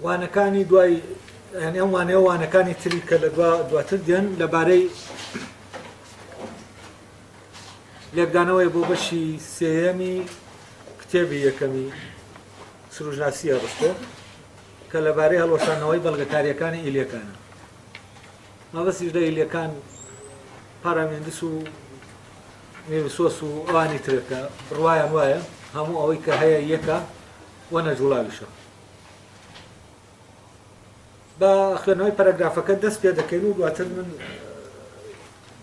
وانەکانی دوای یانی ئەم وانەیە وانەکانی تری کە لە دواتر دێن لەبارەی لێکدانەوەی بۆ بەشی سێیەمی کتێبی یەکەمی سروژناسی ئەڕستۆ کە لەبارەی هەڵوەشانەوەی بەڵگەکاریەکانی ئیلیەکانە. مەبەستیش لە ئیلیەکان پارامێندس و میلیسۆس و ئەوانی ترە کە بڕوایان وایە هەموو ئەوەی کە هەیە یەکە و نەجوڵاویشە. بە خوێندنەوەی پەرەگرافەکە دەست پێ دەکەین و دواتر من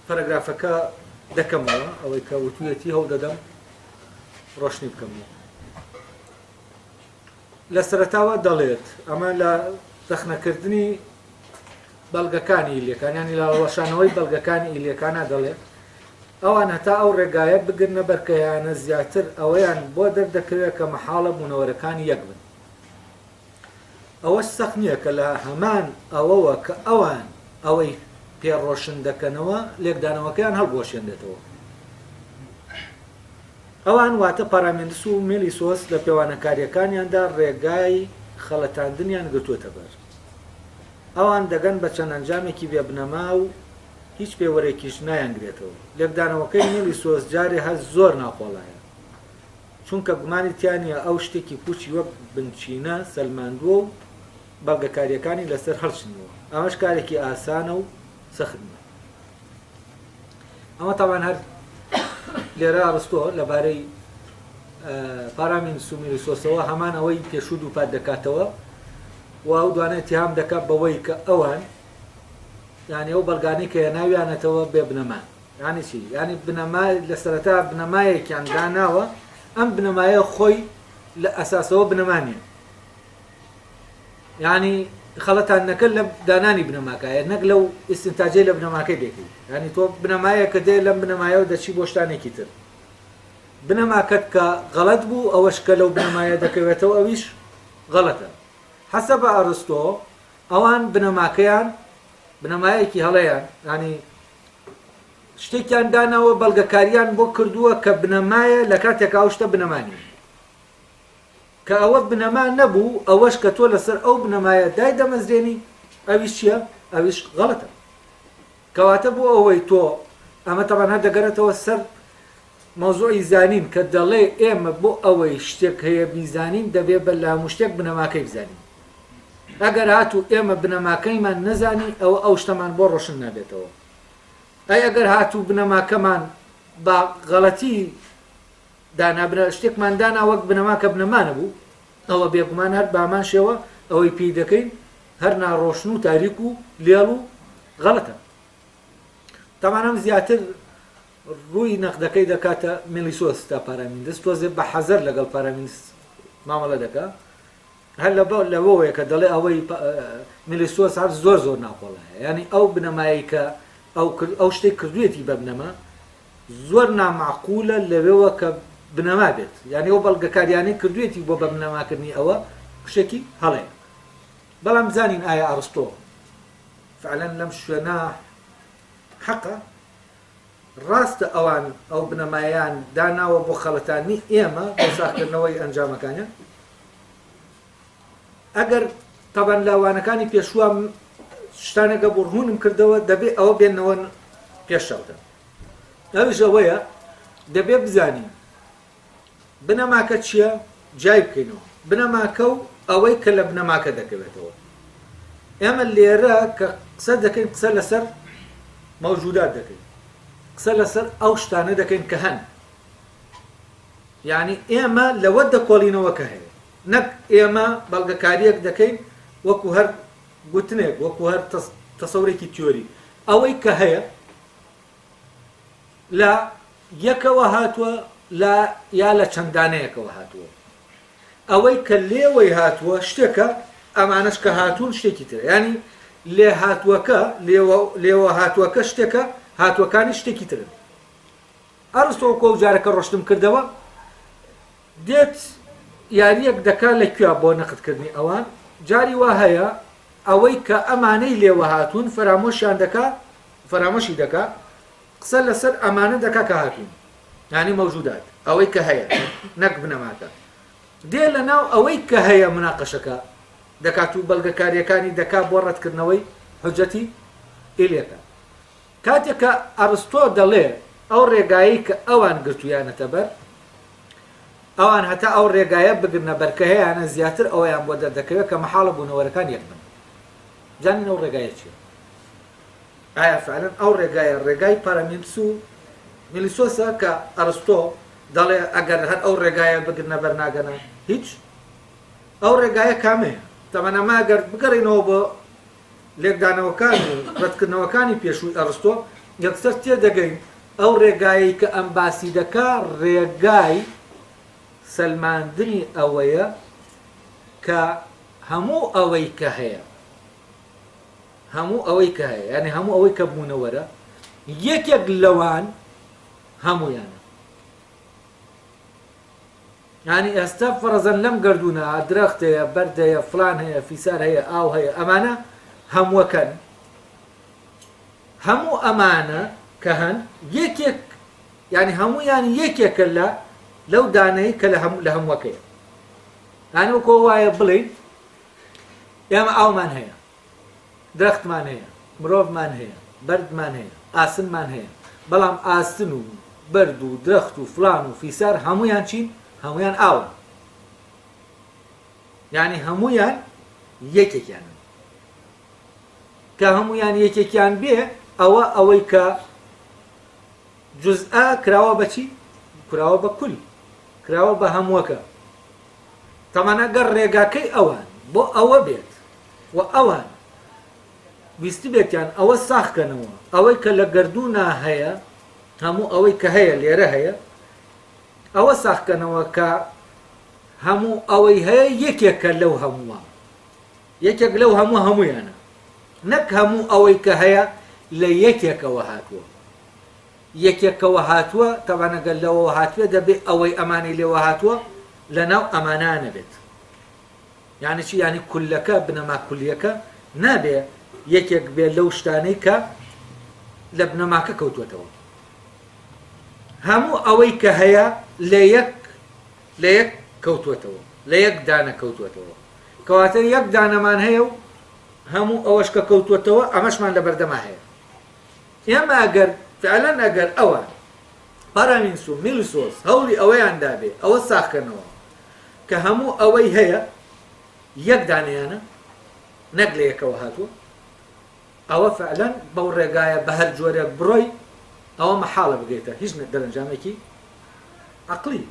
پەرەگرافەکە دەکەمەوە ئەوەی کە وتویەتی هەوڵ دەدەم ڕۆشنی بکەمەوە. لە سەرەتاوە دەڵێت ئەمە لە رەخنەکردنی بەڵگەکانی ئیلیەکان یانی لە هەڵوەشانەوەی بەڵگەکانی ئیلیەکانە دەڵێت ئەوان هەتا ئەو ڕێگایە بگرنە بەر کە هەیانە زیاتر ئەوەیان بۆ دەردەکەوێت کە مەحاڵە بوونەوەرەکان یەک بن. ئەوەش سەخت نییە کە لە هەمان ئەوەوە کە ئەوان ئەوەی پێ ڕۆشن دەکەنەوە لێکدانەوەکەیان هەڵبوەشێنرێتەوە. ئەوان واتە پارامێندس و میلیسۆس لە پێوانەکارییەکانیاندا ڕێگای خەڵەتاندنیان گرتووەتە بەر. ئەوان دەگەن بە چەند ئەنجامێکی بێ بنەما و هیچ پێوەرێکیش نایانگرێتەوە. لێکدانەوەکەی میلیسۆس جارێ هەر زۆر ناقۆڵایە. چونکە گومانی تیا نییە ئەو شتێکی پووچی وەک بنچینە سەلماندووە و بەڵگەکارییەکانی لەسەر هەڵچنیوە. ئەمەش کارێکی ئاسانە و سەخت نییە. ئەمە تاوان هەر لێرە ئەڕستۆ لەبارەی پارامینس و میلیسۆسەوە هەمان ئەوەی پێشوو دووپات دەکاتەوە و ئەو دوانە اتهام دەکات بەوەی کە ئەوان یعنی ئەو بەڵگانەی کە هێناویانەتەوە بێ بنەمان یعنی چی یعنی بنەما لە سەرەتا بنەمایەکیان داناوە ئەم بنەمایە خۆی لە ئەساسەوە بنەما نییە یانی خەڵەتاندنەکە لە دانانی بنەماکایە نەک لەو ئیستنتاجەی لە بنەماکەی دەکەی یانی تۆ بنەمایەکە دێ لەم بنەمایەوە دەچی بۆ شتانێکی تر بنەماکەت کە غەڵەت بوو ئەوەش کە لەو بنەمایە دەکەوێتەوە ئەویش غەڵەتە حەسەب بە ئەرستۆ ئەوان بنەماکەیان بنەمایەکی هەڵەیان ینی شتێکیان داناوە بەڵگەکاریان بۆ کردووە کە بنەمایە لە کاتێکا ئەو شتە بنەما نییە کە ئەوە بنەما نەبوو، ئەوەش کە تۆ لەسەر ئەو بنەمایە دایدەمەزرێنی، ئەویش چییە؟ ئەویش غەڵەتە. کەواتە بۆ ئەوەی تۆ، ئەمە تەبعەن هەر دەگەرێتەوە سەر مەوزوعی زانین کە دەڵێ ئێمە بۆ ئەوەی شتێک هەیە بیزانین دەبێ بەر لە هەموو شتێک بنەماکەی بزانین. ئەگەر هاتوو ئێمە بنەماکەیمان نەزانی ئەوە ئەو شتەمان بۆ ڕۆشن نابێتەوە. ئەی ئەگەر هاتوو بنەماکەمان بە غەڵەتی دانا بنە شتێکمان دانا وەک بنەما کە بنەما نەبوو ئەوە بێگومان هەر بامان شێوە ئەوەی پێی دەکەین هەر ناڕۆشن و تاریک و لێڵ و غەڵەتە تەمانەم زیاتر ڕووی نەقدەکەی دەکاتە میلیسۆس تا پارامیندس تۆزێ بە حەزەر لەگەڵ پارامیندس مامەڵە دەکا هەر لەوەوەیە کە دەڵێ ئەوەی میلیسۆس هەر زۆر زۆر ناقۆڵایە یعنی ئەو بنەمایەی کە ئەو ئەو شتێک کردوێتی بە بنەما زۆر نامەعقولە لەوێوە کە بنەما بێت یانی ئەو بەڵگەکاریانەی کردوێتی بۆ بە بنەماکردنی ئەوە شتێکی هەڵەیە بەڵام بزانین ئایا ئەڕستۆ فعلا لەم شوێنە حەقە ڕاستە ئەوان ئەو بنەمایان داناوە بۆ خەڵەتانی ئێمە بۆ ساخکردنەوەی ئەنجامەکانیان ئەگەر تەبەن لە وانەکانی پێشووە شتانێکە بۆ ڕوونم کردەوە دەبێ ئەوە بێنەوە پێش چاوتان ئەویش ئەوەیە دەبێ بزانین بنەماکە چییە جای بکەینەوە بنەماکە و ئەوەی کە لە بنەماکە دەکەوێتەوە ئێمە لێرە کە قسە دەکەین قسە لەسەر مەوجودات دەکەین قسە لەسەر ئەو شتانە دەکەین کە هەن یعنی ئێمە لەوە دەکۆڵینەوە کە هەیە نەک ئێمە بەڵگەکارییەک دەکەین وەکو هەر گوتنێک، وەکو هەر تەسەورێکی تیۆری. ئەوەی کە هەیە لە یەکەوە هاتووە لە یا لە چەند دانەیەکەوە هاتووە. ئەوەی کە لێوەی هاتووە شتێکە، ئەمانەش کە هاتوون شتێکی ترە. یانی لێهاتووەکە، لێوە، لێوە هاتووەکە شتێکە، هاتووەکانیش شتێکی ترن. ئەڕستۆ وەکو ئەو جارە کە ڕۆشتم کردەوە، دێت یاریەک دەکا لە کوێ بۆ نەقد کردنی ئەوان جاری وا هەیە ئەوەی کە ئەمانەی لێوە هاتوون فەرامۆشیان دەکا فەرامۆشی دەکا قسە لەسەر ئەمانە دەکا کە هاتوون یانی مەوجودات ئەوەی کە هەیە نەک بنەماکە دێ لە ناو ئەوەی کە هەیە مناقەشەکە. دەکات و بەڵگەکارییەکانی دەکا بۆ ڕەتکردنەوەی حوجەتی ئیلیەکان. کاتێک کە ئەڕستۆ دەڵێ ئەو ڕێگایەی کە ئەوان گرتوویانەتە بەر، ئەوان هەتا ئەو ڕێگایە بگرنە بەر کە هەیانە زیاتر ئەوەیان بۆ دەردەکەوێت کە مەحاڵە بوونەوەرەکان یەک بن. بزانین ئەو ڕێگایە چییە؟ ئایا فعلەن ئەو ڕێگایە ڕێگای پارامینتس و میلیسۆسە کە ئەڕستۆ دەڵێ ئەگەر هەر ئەو ڕێگایە بگرنە بەر ناگەنە هیچ؟ ئەو ڕێگایە کامەیە؟ تەبعەن ئەمە ئەگەر بگەڕێینەوە بۆ لێکدانەوەکان و ڕەتکردنەوەکانی پێشووی ئەڕستۆ یەکسەر تێدەگەین ئەو ڕێگایەی کە ئەم باسی دەکا ڕێگای سەلماندنی ئەوەیە کە هەموو ئەوەی کە هەیە هەموو ئەوەی کە هەیە یانی هەموو ئەوەی کە بوونەوەرە یەکێک لەوان هەموویانە یانی ئێستا فەرەزەن لەم گەردوونە درەخت هەیە بەرد هەیە فلان هەیە فیسار هەیە ئاو هەیە ئەمانە هەمووەکەن هەموو ئەمانە کە هەن یەکێک یعنی هەمویان یەکێکە لە لەو دانەی کە لە هەموو لە هەمووەکەیە یعنی وەکۆ وایە بڵێین ئێمە ئاومان هەیە درەختمان هەیە، مرۆڤمان هەیە، بەردمان هەیە، ئاسنمان هەیە، بەڵام ئاسن و بەرد و درەخت و فڵان و فیسار هەموویان چین؟ هەموویان ئاون. یانی هەموویان یەکێکیانن. کە هەموویان یەکێکیان بێ ئەوە ئەوەی کە جزء کراوە بە چی؟ کراوە بە کول، کراوە بە هەمووەکە. تەبعەن ئەگەر ڕێگاکەی ئەوان بۆ ئەوە بێت و ئەوان ویستبێتیان ئەوە ساغ کەنەوە ئەوەی کە لە گەردوونا هەیە هەموو ئەوەی کە هەیە لێرە هەیە ئەوە ساغ کەنەوە کە هەموو ئەوەی هەیە یەکێکە لەو هەمووە یەکێک لەو هەموو هەمویانە نەک هەموو ئەوەی کە هەیە لە یەکێکەوە هاتووە یەکێکەوە هاتووە تەبعەن ئەگەر لەوەوە هاتبێت دەبێ ئەوەی ئەمانەی لێوە هاتووە لەناو ئەمانە نەبێت یعنی چی یعنی کولەکە بنەما کولیەکە نابێ یەکێک بێ لەو شتانەی کە لە بنەماکە کەوتووەتەوە هەموو ئەوەی کە هەیە لە یەک لە یەک کەوتووەتەوە لە یەک دانە کەوتووەتەوە کەواتە یەک دانەمان هەیە و هەموو ئەوەش کە کەوتووەتەوە ئەمەشمان لە بەردەما هەیە ئێمە ئەگەر فعلەن ئەگەر ئەوان، پارامینس و میلسۆس، هەوڵی ئەوەیان دابێ ئەوە ساغ کەنەوە کە هەموو ئەوەی هەیە یەک دانەیانە نەک لە یەکەوە هاتووە، ئەوە فعلەن بەو ڕێگایە بە هەر جۆرێک بڕۆی ئەوە مەحاڵە بگەیتە هیچ دەرەنجامێکی عەقڵی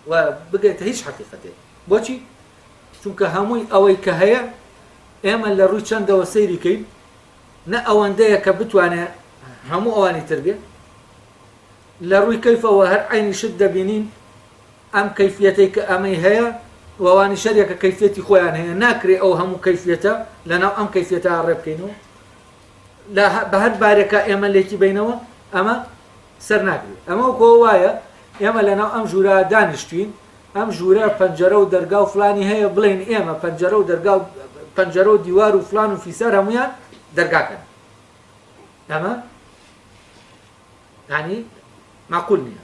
و بگەیتە هیچ حەقیقەتێک. بۆچی؟ چونکە هەمووی ئەوەی کە هەیە ئێمە لە ڕووی چەندەوە سەیری کەین نە ئەوەندەیە کە بتوانێ هەموو ئەوانی تر بێ لە ڕووی کەیفەوە هەر عەینی شت دەبینین ئەم کەیفیەتەی کە ئەمەی هەیە و ئەوانی شەرێکە کەیفیەتی خۆیان هەیە ناکرێ ئەو هەموو کەیفیەتە لەناو ئەم کەیفیەتە ڕێ بکەینەوە لە بە هەر بارێکە ئێمە لێکی بینەوە ئەمە سەر ناگرێت ئەمە وەکۆ وایە ئێمە لەناو ئەم ژوورە دانیشتوین ئەم ژوورە پەنجەرە و دەرگا و فلانی هەیە بڵێین ئێمە پەنجەرە و دەرگا و پەنجەرە و دیوار و فلان و فیسار هەموویان دەرگاکەن ئەمە ینی معقول نییە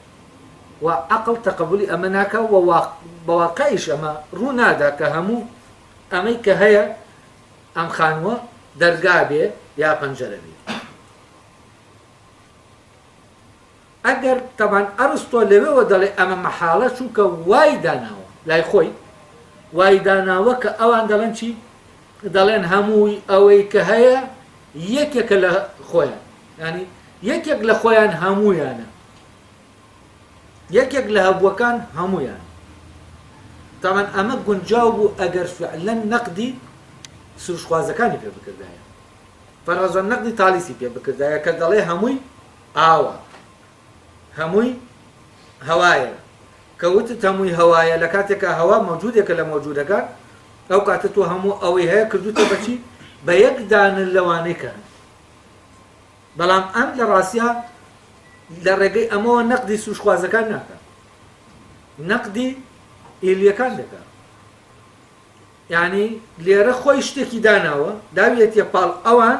و عقل تەقبولی ئەمە ناکە و بە واقعیش ئەمە ڕوو نادا کە هەموو ئەمەی کە هەیە ئەم خانووە دەرگا بێ یا پەنجەرە بێ ئەگەر تەبعەن ئەرستۆ لەوێوە دەڵێ ئەمە مەحاڵە چونکە وای داناوە لای خۆی وای داناوە کە ئەوان دەڵێن چی دەڵێن هەمووی ئەوەی کە هەیە یەکێکە لە خۆیان ینی یەکێک لە خۆیان هەمویانە یەکێک لە هەبووەکان هەمویان تاوان ئەمە گونجاو بوو ئەگەر فعلەن نەقدی سروشخوازەکانی پێ بکردایە فەرەزەن نەقدی تالیسی پێ بکردایە کە دەڵێ هەمووی ئاوە هەمووی هەوایە کە وتت هەمووی هەوایە لە کاتێکا هەوا مەوجودێکە لە مەوجودەکان ئەو کاتە تۆ هەموو ئەوەی هەیە کردوتە بەچی بە یەک دانە لەوانەی کە هەن بەڵام ئەم لە ڕاستیا لە ڕێگەی ئەمەوە نەقدی سوشخوازەکان ناکە نەقدی ئیلیەکان دەکات یانی لێرە خۆی شتێکی داناوە داویەتیە پاڵ ئەوان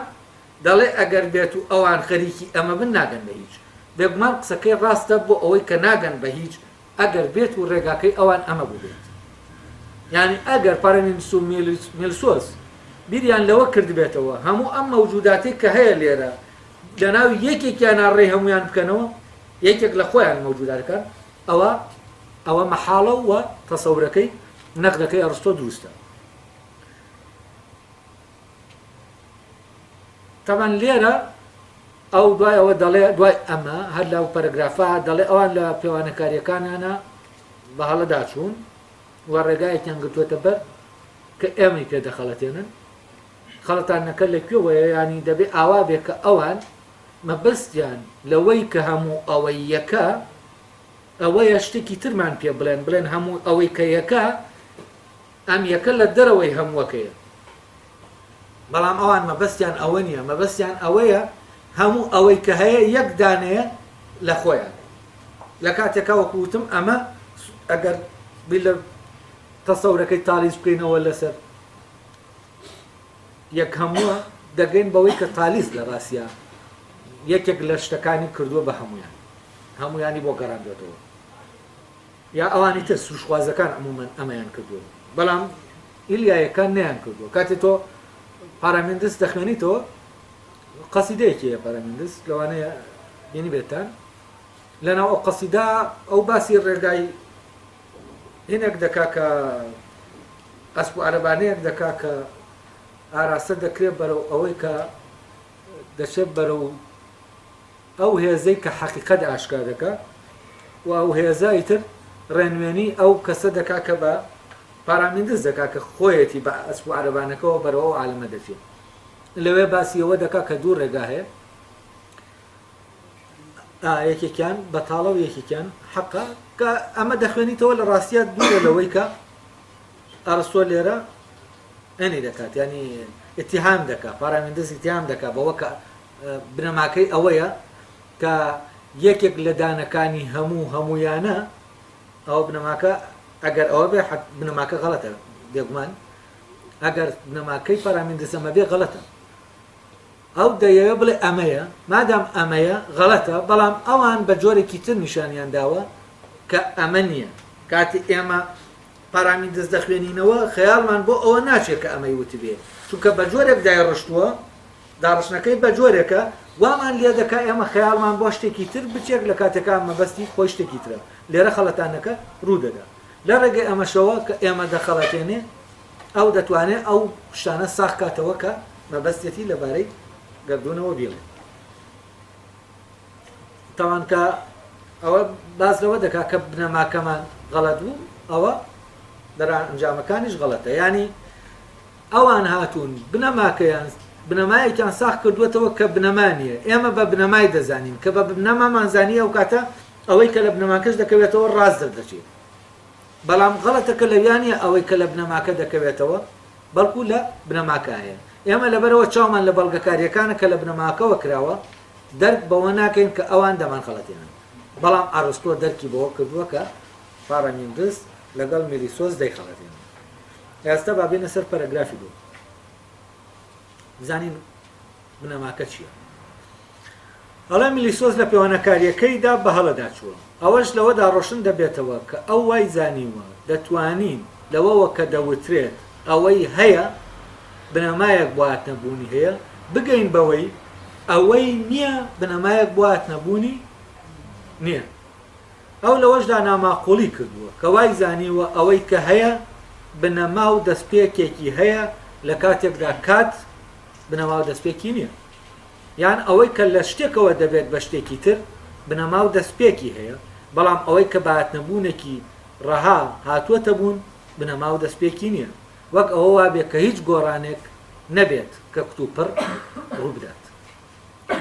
دەڵێ ئەگەر بێت و ئەوان خەریکی ئەمە بن ناگەن بە هیچ بێگومان قسەکەی ڕاستە بۆ ئەوەی کە ناگەن بە هیچ ئەگەر بێت و ڕێگاکەی ئەوان ئەمە بووبێت. یانی ئەگەر پارامینس و میلسۆس بیریان لەوە کردبێتەوە هەموو ئەم مەوجوداتەی کە هەیە لێرە لەناو یەکێکیانا ڕێی هەموویان بکەنەوە، یەکێک لە خۆیان مەوجوداتەکان، ئەوە ئەوە مەحاڵە و تەسەورەکەی نەقدەکەی ئەڕستۆ دروستە. تەبعەن لێرە ئەو دوای ئەوە دەڵێ دوای ئەمە هەر لەو پەرەگرافە دەڵێ ئەوان لە پێوانەکاریەکانیانە بە هەڵەدا چوون و ڕێگایەکیان گرتووەتە بەر کە ئێمەی پێ دەخەڵەتێنن. خەڵەتاندنەکە لە کوێوەیە؟ یانی دەبێ ئاوا بێ کە ئەوان مەبەستیان لەوەی کە هەموو ئەوەی یەکە ئەوەیە شتێکی ترمان پێ بڵێن، بڵێن هەموو ئەوەی کە یەکە ئەم یەکە لە دەرەوەی هەمووەکەیە. بەڵام ئەوان مەبەستیان ئەوە نییە، مەبەستیان ئەوەیە هەموو ئەوەی کە هەیە یەک دانەیە لە خۆیان. لە کاتێکا وەکو وتم ئەمە ئەگەر بیر لە تەسەورەکەی تالیس بکەینەوە لەسەر یەک هەمووە، دەگەین بەوەی کە تالیس لە ڕاستیا یەکێک لە شتەکانی کردووە بە هەموویان، هەموویانی بۆ گەڕاندووەتەوە. یا ئەوانی تر سروشتخوازەکان عمومەن ئەمەیان کردووە، بەڵام ئیلیایەکان نەیان کردووە. کاتێ تۆ پارامیندس دەخوێنیتەوە، قەسیدەیەکی هەیە پارامیندس، لەوانەیە بینیبێتتان، لەناو ئەو قەسیدە ئەو باسی ڕێگای هینێک دەکا کە ئەسپ و عەرەبانەیەک دەکا کە ئاراستە دەکرێت بەرەو ئەوەی کە دەچێت بەرەو ئەو هێزەی کە حەقیقەت ئاشکرا دەکا و ئەو هێزە ئیتر ڕێنوێنی ئەو کەسە دەکا کە بە پارامیندس دەکا کە خۆیەتی بە ئەسپ و عەرەبانەکەوە بەرەو ئەو عالەمە دەچێت. لەوێ باسی ئەوە دەکا کە دوو ڕێگا هەیە، ئا یەکێکیان بەتاڵە و یەکێکیان حەقە، کە ئەمە دەخوێنیتەوە لە ڕاستیا دوورە لەوەی کە ئەڕستۆ لێرە ئەنی دەکات، یانی ئیتیهام دەکا، پارامیندس ئیتیهام دەکا بەوە کە بنەماکەی ئەوەیە کە یەکێک لە دانەکانی هەموو هەموویانە، ئەوە بنەماکە ئەگەر ئەوە بێ بنەماکە غەڵەتە بێگومان، ئەگەر بنەماکەی پارامیندس ئەمە بێ غەڵەتە. ئەو دەیەوێ بڵێ ئەمەیە، مادام ئەمەیە غەڵەتە، بەڵام ئەوان بە جۆرێکی تر نیشانیان داوە کە ئەمە نییە. کاتێ ئێمە پارامیندس دەخوێنینەوە خەیاڵمان بۆ ئەوە ناچێت کە ئەمەی وتبێ، چونکە بە جۆرێک دایڕشتووە، داڕشتنەکەی بە جۆرێکە وامان لێ دەکا ئێمە خەیاڵمان بۆ شتێکی تر بچێت لە کاتێکا مەبەستی خۆی شتێکی ترە. لێرە خەڵەتانەکە ڕوو دەدا. لە ڕێگەی ئەمەشەوە کە ئێمە دەخەڵەتێنێ ئەو دەتوانێ ئەو شتانە ساغ کاتەوە کە مەبەستیەتی لەبارەی گەردوونەوە بیڵێ. تاوان کە ئەوە باس لەوە دەکا کە بنەماکەمان غەڵەت بوو، ئەوە دەرئەنجامەکانیش غەڵەتە. یانی ئەوان هاتوون بنەماکەیان بنەمایەکیان ساغ کردووەتەوە کە بنەما نییە. ئێمە بە بنەمای دەزانین، کە بە بنەمامان زانی ئەو کاتە ئەوەی کە لە بنەماکەش دەکەوێتەوە ڕاست دەردەچێت. بەڵام غەڵەتەکە لەویا نییە ئەوەی کە لە بنەماکە دەکەوێتەوە بەڵکو لە بنەماکە هەیە. ئێمە لەبەرئەوە چاومان لە بەڵگەکارییەکانە کە لە بنەماکەوە کراوە، دەرک بەوە ناکەین کە ئەوان دەمانخەڵەتێنن. بەڵام ئەڕستۆ دەرکی بەوە کردووە کە پارامیندس لەگەڵ میلیسۆس دەیخەڵەتێنن. ئێستا با بێینە سەر پەرەگرافی دووەم. بزانین بنەماکە چییە. ئەڵێ میلیسۆس لە پێوانەکارییەکەیدا بە هەڵەدا چووە. ئەوەش لەوەدا ڕۆشن دەبێتەوە کە ئەو وای زانیوە دەتوانین لەوەوە کە دەوترێت ئەوەی هەیە بنەمایەک بۆ هاتنەبوونی هەیە، بگەین بەوەی ئەوەی نییە بنەمایەک بۆ هاتنەبوونی نییە. ئەو لەوەشدا ناماقوڵی کردووە کە وای زانیوە ئەوەی کە هەیە بنەما و دەستپێکێکی هەیە لە کاتێکدا کات بنەما و دەستپێکی نییە. یان ئەوەی کە لە شتێکەوە دەبێت بە شتێکی تر بنەما و دەستپێکی هەیە، بەڵام ئەوەی کە بە هاتنەبوونێکی ڕەها هاتووەتە بوون بنەما و دەستپێکی نییە، وەک ئەوە وابێ کە هیچ گۆڕانێک نەبێت کە کتوپڕ ڕووبدات.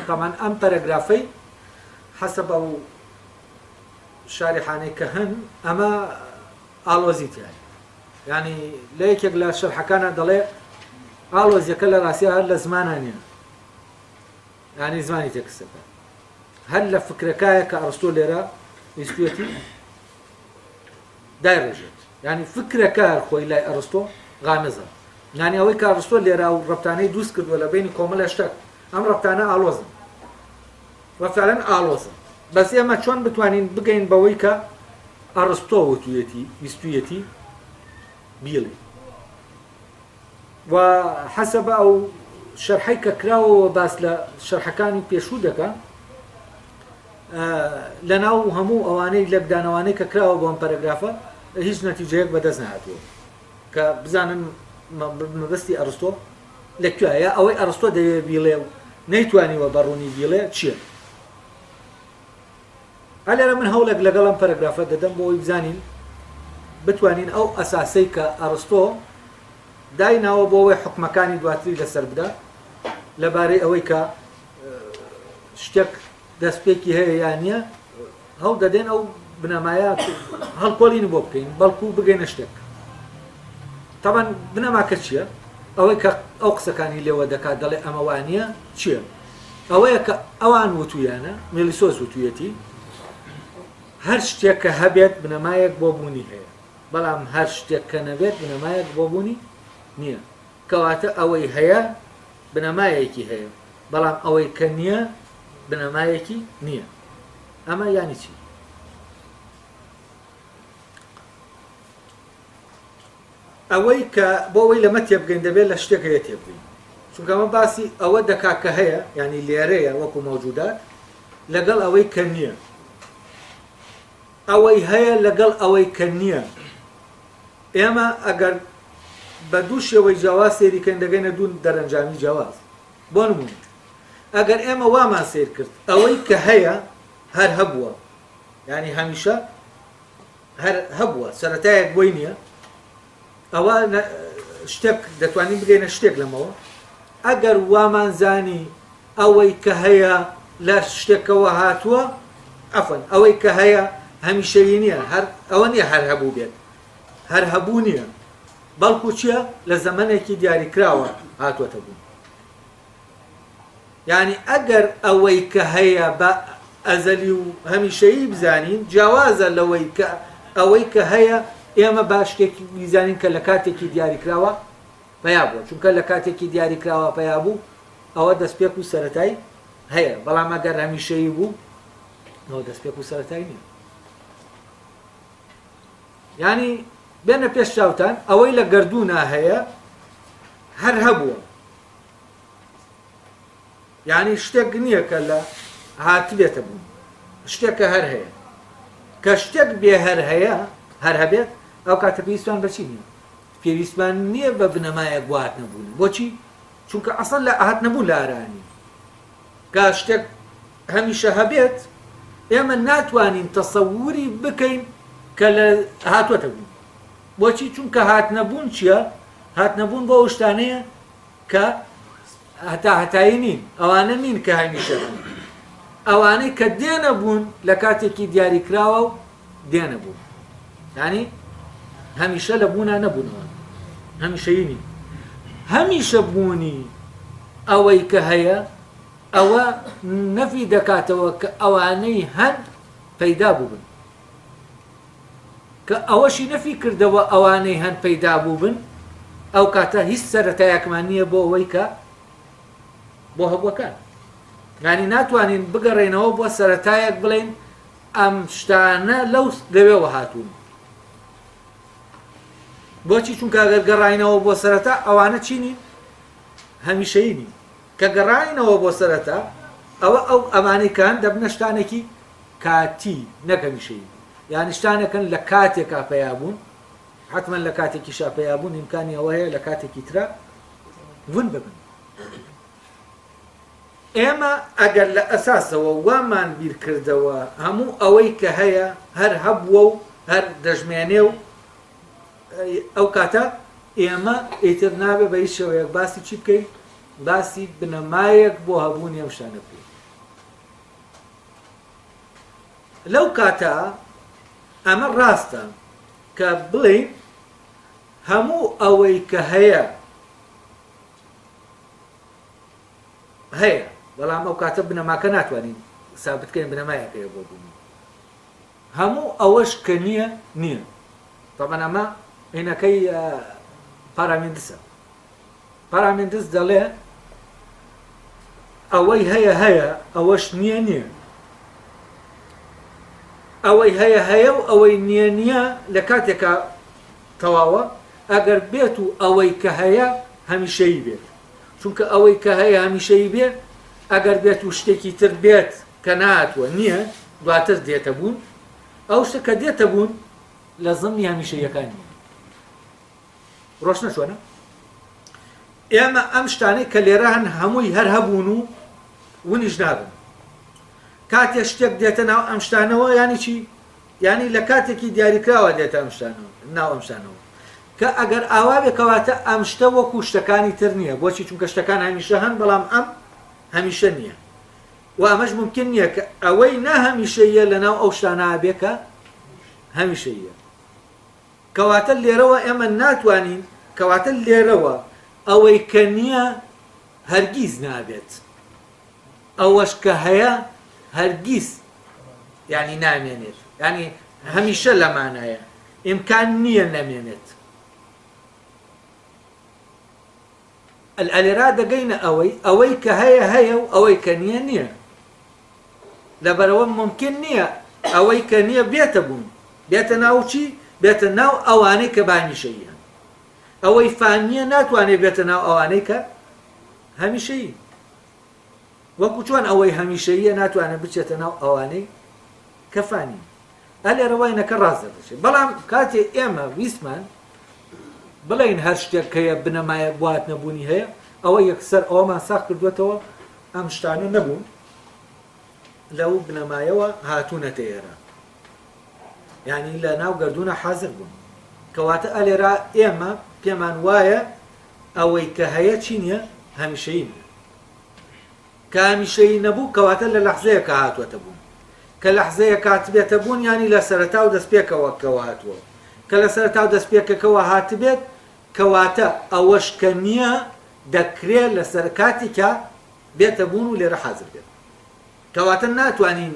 تەبعەن ئەم پەرەگرافەی حەسەب ئەو شاریحانەی کە هەن ئەمە ئاڵۆزی تیایە. یانی لە یەکێک لە شەرحەکانا دەڵێ ئاڵۆزیەکە لە ڕاستیا هەر لە زمانا نییە، یانی زمانی تێکستەکە هەر لە فکرەکایە کە ئەڕستۆ لێرە ویستویەتی دایڕێژێت. یانی فکرەکە هەر خۆی لای ئەڕستۆ غامزە. یانی ئەوەی کە ئەڕستۆ لێرە و ڕەبتانەی دروست کردووە لە بەینی کۆمەڵێ شتەک، ئەم ڕەبتانە ئاڵۆزن و فعلا ئاڵۆزن. بەس ئێمە چۆن بتوانین بگەین بەوەی کە ئەڕستۆ وتویەتی، ویستویەتی؟ بیڵێ و حەسەب ئەو شەرحەی کە کراوەوە باس لە شەرحەکانی پێشوو دەکا لەناو هەموو ئەوانەی لەکدانەوانەی کە کراوە بۆ ئەم پەرەگرافە هیچ نەتیجەیەک بەدەست نەهاتووە کە بزانن مەبەستی ئەرستۆ لە کوێیە ئەوەی ئەرستۆ دەوێ بیڵێ و نەیتوانیوە بە ڕوونی بیڵێ چییە ئا لێرە من هەوڵێک لەگەڵ ئەم پەرەگرافە دەدەم بۆ ئەوەی بزانین بتوانین ئەو ئەساسەی کە ئەڕستۆ دایناوە بۆ ئەوەی حوکمەکانی دواتری لەسەر بدا لەبارەی ئەوەی کە شتێک دەستپێکی هەیە یان نییە هەوڵ دەدەین ئەو بنەمایە هەڵکۆڵین بۆ بکەین بەڵکو بگەینە شتێک تاوان بنەماکە چییە؟ ئەوەی کە ئەو قسەکانی لێوە دەکات دەڵێ ئەمە وانە چییە؟ ئەوەیە کە ئەوان وتویانە، میلیسۆس وتویەتی، هەر شتێک کە هەبێت بنەمایەک بۆ بوونی هەیە، بەڵام هەر شتێک کە نەبێت بنەمایەک بۆ بوونی نییە. کەواتە ئەوەی هەیە بنەمایەکی هەیە، بەڵام ئەوەی کە نییە بنەمایەکی نییە. ئەمە یانی چی؟ ئەوەی کە بۆ ئەوەی لەمە تێبگەین دەبێت لە شتێک هەیە تێبگەین چونکە ئەمە باسی ئەوە دەکا کە هەیە یعنی لێرەیە وەکو مەوجودات لەگەڵ ئەوەی کە نییە ئەوەی هەیە لەگەڵ ئەوەی کە نییە ئێمە ئەگەر بە دوو شێوەی جیاواز سەیریکەین دەگەینە دوو دەرەنجامی جیاواز بۆ نمونە ئەگەر ئێمە وامان سیر کرد ئەوەی کە هەیە هەر هەبووە یعنی هەمیشە هەر هەبووە سەرەتایەک بۆی نییە ئەوە شتێک دەتوانین بگەینە شتێک لەمەوە ئەگەر وامان زانی ئەوەی کە هەیە لە شتێکەوە هاتووە ئەفن ئەوەی کە هەیە هەمیشەیی نییە هەر ئەوە نییە هەر هەبوو بێت هەر هەبوو نییە بەڵکو چییە لە زەمنێکی دیاریکراوە هاتووەتە بوون یانی ئەگەر ئەوەی کە هەیە بە ئەزەلی و هەمیشەیی بزانین جیاوازە لەوەی کە ئەوەی کە هەیە ئێمە با شتێکی بیزانین کە لە کاتێکی دیاریکراوە پەیا بووە چونکە لە کاتێکی دیاریکراوە پەیا بوو ئەوە دەستپێک و سەرەتای هەیە بەڵام ئەگەر هەمیشەیی بوو ئەوە دەستپێک و سەرەتای نییە یانی بێنە پێش چاوتان ئەوەی لە گەردوونا هەیە هەر هەبووە یعنی شتێک نییە کە لە هاتبێتە بوون شتێکە هەر هەیە کە شتێک بێ هەر هەیە هەر هەبێت ئەو کاتە پێویستمان بەچی نییە پێویستمان نییە بە بنەمایەک بۆ هات نەبوون بۆچی چونکە ئەسڵ لە هات نەبوون لە ئارانی کە شتێک هەمیشە هەبێت ئێمە ناتوانین تەسەوری بکەین کە لە هاتوەتە بوون بۆچی چونکە هاتنەبوون چییە هاتنەبوون بۆ ئەو شتانەیە کە هەتا هەتایی نین، ئەوانە نین کە هەمیشە هەن، ئەوانەی کە دێنە بوون لە کاتێکی دیاریکراوە و دێنە بوون، یانی هەمیشە لە بوونا نەبوون، ئەوان هەمیشەیی نین. هەمیشە بوونی ئەوەی کە هەیە ئەوە نەفی دەکاتەوە کە ئەوانەی هەن پەیدا بووبن. کە ئەوەشی نەفی کردەوە ئەوانەی هەن پەیدا بووبن، ئەو کاتە هیچ سەرەتایەکمان نییە بۆ ئەوەی کە بۆ هەبووەکان. یانی ناتوانین بگەڕێینەوە بۆ سەرەتایەک بڵێین ئەم شتانە لەو لەوێوە هاتوون. بۆچی؟ چونکە ئەگەر گەڕاینەوە بۆ سەرەتا ئەوانە چی نین؟ هەمیشەیی نین. کە گەڕاینەوە بۆ سەرەتا ئەوە ئەو ئەمانەی کە هەن دەبنە شتانێکی کاتی نەک هەمیشەیی یانی شتانێکن لە کاتێکا پەیا بوون حتمما لە کاتێکیشا پەیا بوون ئیمکانی ئەوە هەیە لە کاتێکی ترا ون ببن ئێمە ئەگەر لە ئەساسەوە وامان بیرکردەوە هەموو ئەوەی کە هەیە هەر هەبووە و هەر دەژمێنێ و ئەو کاتە ئێمە ئیتر نابێ بە هیچ شێوەیەک باسی چی بکەین باسی بنەمایەک بۆ هەبوونی ئەم شتانە بکەین لەو کاتە ئەمە ڕاستە کە بڵێین هەموو ئەوەی کە هەیە هەیە بەڵام ئەو کاتە بنەماکە ناتوانین سابتکەین بنەمایەک هەیە بۆ بوونی هەموو ئەوەش کە نییە نییە تەبەن ئەمە هینەکەی پارامیندسە پارامیندس دەڵێ ئەوەی هەیە هەیە ئەوەش نییە نییە ئەوەی هەیە هەیە و ئەوەی نییە نییە لە کاتێکا تەواوە ئەگەر بێت و ئەوەی کە هەیە هەمیشەیی بێت. چونکە ئەوەی کە هەیە هەمیشەیی بێ، ئەگەر بێت و شتێکی تر بێت کە نەهاتووە، نییە، دواتر دێتە بوون، ئەو شتە کە دێتە بوون لە زمنی هەمیشەییەکان نییە. ڕۆشنە چۆنە؟ ئێمە ئەم شتانەی کە لێرە هەن هەمووی هەر هەبوون و ونیش نابن. کاتێ شتێک دێتە ناو ئەم شتانەوە یانی چی؟ یانی لە کاتێکی دیاریکراوە دێتە ئەم شتانەوە ناو ئەم شتانەوە. کە ئەگەر ئاوا بێ کەواتە ئەم شتە وەکو شتەکانی تر نییە. بۆچی؟ چونکە شتەکان هەمیشە هەن بەڵام ئەم هەمیشە نییە. و ئەمەش مومکین نییە کە ئەوەی ناهەمیشەییە لەناو ئەو شتانە بێ کە هەمیشەییە. کەواتە لێرەوە ئێمە ناتوانین، کەواتە لێرەوە ئەوەی کە نییە هەرگیز نابێت، ئەوەش کە هەیە هەرگیز یانی نامێنێت، یانی هەمیشە لەمانایە، ئیمکان نییە نەمێنێت. ئەلێرا دەگەینە ئەوەی ئەوەی کە هەیە هەیە و ئەوەی کە نییە نییە. لەبەرئەوە مومکین نییە ئەوەی کە نییە بێتە بوون، بێتە ناو چی؟ بێتە ناو ئەوانەی کە بە هەمیشەیی هەن. ئەوەی فانییە ناتوانێت بێتە ناو ئەوانەی کە هەمیشەیین. وەکو چۆن ئەوەی هەمیشەییە ناتوانێت بچێتە ناو ئەوانەی کە فانین. ئەلێرە وینەکە ڕاست دەردەچێت. بەڵام کاتێ ئێمە ویستمان بڵێین هەر شتێک هەیە بنەمایەک بۆ هاتنەبوونی هەیە، ئەوە یەکسەر ئەوەمان ساغ کردووەتەوە ئەم شتانە نەبوون لەو بنەمایەوە هاتوونەتە ئێرە یعنی لە ناو گردونە حازر بوون کەواتە ئەلێرا ئێمە پێمان وایە ئەوەی کە هەیە چی نییە هەمیشەیی نیە کە هەمیشەیی نەبوو کەواتە لە لەحزەیەکە هاتووەتە بوون کە لەحزەیەک هاتبێتە بوون یانی لە سەرەتا و دەستپێکەوە کەوە هاتووە کە لە سەرەتا و دەستپێکەکەوە هاتبێت کەواتە ئەوەش کە نییە دەکرێ لەسەر کاتیکا بێتە بوون و لێرە حازر بێت. کەواتە ناتوانین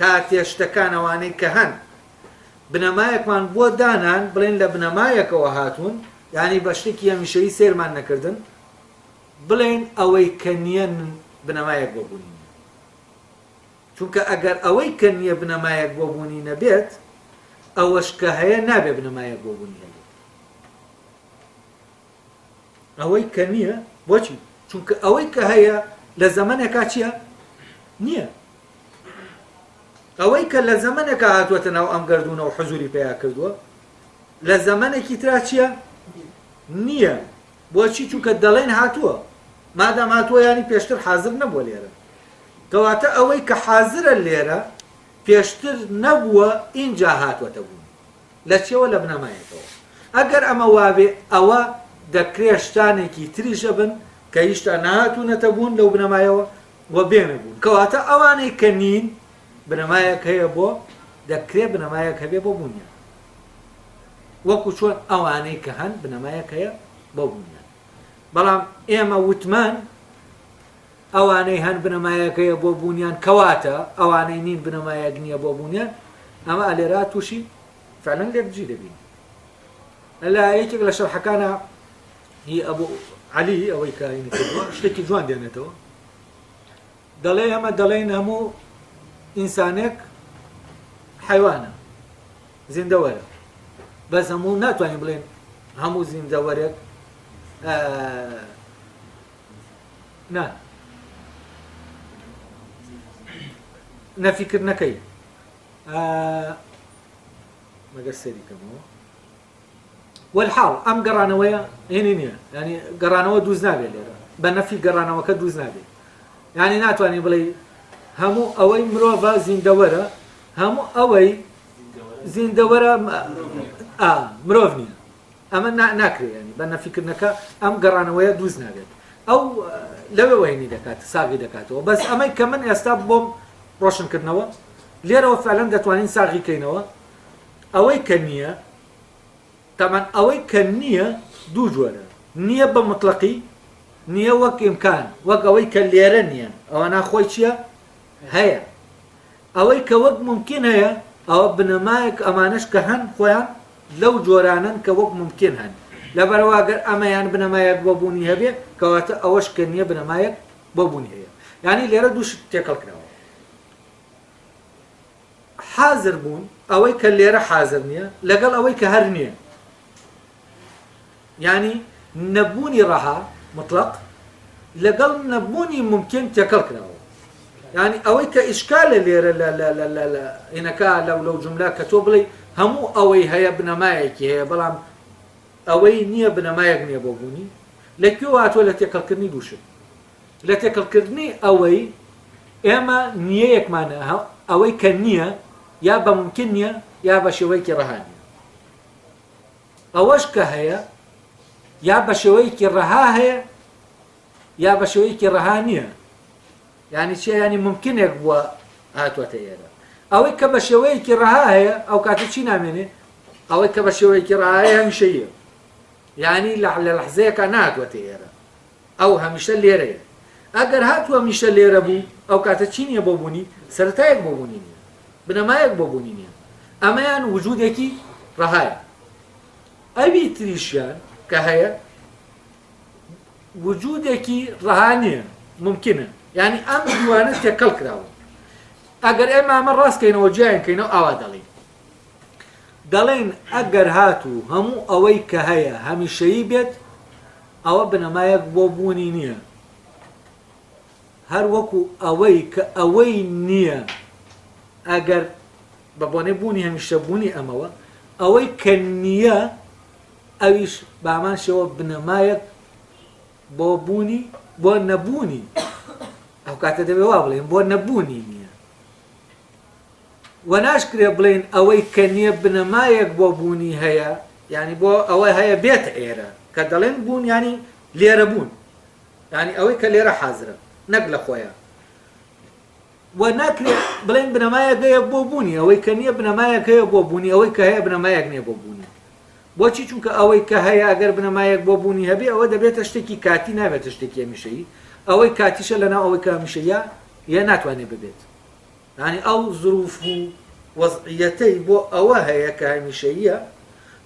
کاتێ شتەکان ئەوانەی کە هەن بنەمایەکمان بۆ دانان بڵێن لە بنەمایەکەوە هاتوون یانی بە شتێکی هەمیشەیی سەیرمان نەکردن بڵێین ئەوەی کە نییە بنەمایەک بۆ بوونی نییە. چونکە ئەگەر ئەوەی کە نییە بنەمایەک بۆ بوونی نەبێت ئەوەش کە هەیە نابێ بنەمایەک بۆ بوونی هەبێت. ئەوەی کە نییە بۆچی؟ چونکە ئەوەی کە هەیە لە زەمەنێکا چییە؟ نییە. ئەوەی کە لە زەمەنێکا هاتووەتە ناو ئەم گەردوونە و حزوری پیا کردووە لە زەمەنێکی ترا چییە؟ نییە. بۆچی؟ چونکە دەڵێن هاتووە. مادام هاتووە یانی پێشتر حازر نەبووە لێرە. کەواتە ئەوەی کە حازرە لێرە پێشتر نەبووە ئینجا هاتووەتە بوون. لە چیەوە؟ لە بنەمایەکەوە. ئەگەر ئەمە وابێ ئەوە دەکرێ شتانێکی تریش هەبن کە هیشتا نەهاتوونەتە بوون لەو بنەمایەوە و بێنە بوون. کەواتە ئەوانەی کە نین بنەمایەک هەیە بۆ دەکرێ بنەمایەک هەبێ بۆ بوونیان. وەکو چۆن ئەوانەی کە هەن بنەمایەک هەیە بۆ بوونیان. بەڵام ئێمە وتمان ئەوانەی هەن بنەمایەک هەیە بۆ بوونیان کەواتە ئەوانەی نین بنەمایەک نییە بۆ بوونیان ئەمە ئەلێرا تووشی فعلا لێکدژی دەبین لە یەکێک لە شەرحەکانە هی ئەبوو عەلی ئەوەی کە هینی کردووە شتێکی جوان دێنێتەوە دەڵێ ئەمە دەڵێن هەموو ئینسانێک حیوانە زیندەوەرە بەس هەموو ناتوانین بڵێن هەموو زیندەوەرێک نا نەفیکردنەکەی مەگەر سەری کەمەوە والحاڵ ئەم گەڕانەوەیە هێنی نییە ینی گەڕانەوە دووز نابێت لێرە بە نەفی گەڕانەوەکە دووز نابێت ینی ناتوانانی بڵێ هەموو ئەوەی مرۆڤە زیندەوەرە هەموو ئەوەی زیندەوەرە مرۆڤ نییە ئەمە ناکرێ ینی بە نەفیکردنەکە ئەم گەڕانەوەیە دروست نابێت ئەو لەوێوە هینی دەکات ساغی دەکاتەوە بەس ئەمەی کە من ئێستا بۆم ڕۆشنکردنەوە لێرەوە فعلەن دەتوانین ساغی کەینەوە ئەوەی کە نییە تەمان ئەوەی کە نییە دوو جۆرە نییە بە مطلقی نییە وەک ئیمکان وەک ئەوەی کە لێرە نییە ئەوەنا خۆی چییە هەیە ئەوەی کە وەک مومکین هەیە ئەوە بنەمایەک ئەمانەش کە هەن خۆیان لەو جۆرانەن کە وەک مومکین هەن لەبەرئەوە گەر ئەمەیان بنەمایەک بۆ بوونی هەبێ کەواتە ئەوەش کە نییە بنەمایەک بۆ بوونی هەیە یانی لێرە دوو شت تێکەڵ کراوە حازر بوون ئەوەی کە لێرە حازر نییە لەگەڵ ئەوەی کە هەر نییە. یانی نەبوونی ڕەها، مطلق، لەگەڵ نەبوونی مومکین تێکەڵ کراوە. یانی ئەوەی کە ئیشکالە لێرە لە لە لە لە لە ئینەکە لەو لەو جوملە کە تۆ بڵێی هەموو ئەوەی هەیە بنەمایەکی هەیە بەڵام ئەوەی نییە بنەمایەک نییە بۆ بوونی، لە کوێوە هاتووە لە تێکەڵکردنی دوو شت. لە تێکەڵکردنی ئەوەی ئێمە نییەیەکمان ئەوەی کە نییە یا بە مومکین نییە یا بە شێوەیەکی ڕەها نییە. ئەوەش کە هەیە یا بە شێوەیەکی ڕەها هەیە یا بە شێوەیەکی ڕەها نییە یعنی چیە ینی ممکنێک بووە هاتووەتە ئێرە ئەوەی کە بە شێوەیەکی ڕەها هەیە ئەو کاتە چی نامێنێ ئەوەی کە بە شێوەیەکی ڕەها هەیە هەمیشەیە یعنی لە لە لەحزەیەکە نهاتووەتە ئێرە ئەو هەمیشە لێرەیە ئەگەر هاتوو هەمیشە لێرە بوو ئەو کاتە چی نییە بۆ بوونی سەرەتایەک بۆ بوونی نییە بنەمایەک بۆ بوونی نییە ئەمەیان وجودێکی ڕەهایە ئەوی تریشیان کە هەیە وجودێکی ڕەها نییە ممکنە یعنی ئەم دووانە تێکەڵ کراون ئەگەر ئێمە ئەمە ڕاستکەینەوە جیایان کەینەوە ئاوا دەڵێین دەڵێن ئەگەر هاتوو هەموو ئەوەی کە هەیە هەمیشەیی بێت ئەوە بنەمایەک بۆ بوونی نییە هەر وەکو ئەوەی کە ئەوەی نییە ئەگەر بە بۆنەی بوونی هەمیشە بوونی ئەمەوە ئەوەی کە نییە ئەویش بامان شێوە بنەمایەک بۆ بوونی بۆ نەبوونی ئەو کاتە دەبێ وا بڵێن بۆ نەبوونی نییە وە ناشکرێ بڵێین ئەوەی کە نییە بنەمایەک بۆ بوونی هەیە یانی بۆ ئەوە هەیە بێتە ئێرە کە دەڵێن بوون یانی لێرە بوون یانی ئەوەی کە لێرە حازرە نەک لە خۆیان و ناکرێ بڵێن بنەمایەک هەیە بۆ بوونی ئەوەی کە نییە بنەمایەک هەیە بۆ بوونی ئەوەی کە هەیە بنەمایەک نییە بۆ بوونی بۆچی چونکە ئەوەی کە هەیە ئەگەر بنەمایەک بۆ بوونی هەبێ ئەوە دەبێتە شتێکی کاتی نابێتە شتێکی هەمیشەیی ئەوەی کاتیشە لەناو ئەوەی کە هەمیشەیە یە ناتوانێت ببێت یانی ئەو زروف و وەزعیەتەی بۆ ئەوە هەیە کە هەمیشەییە،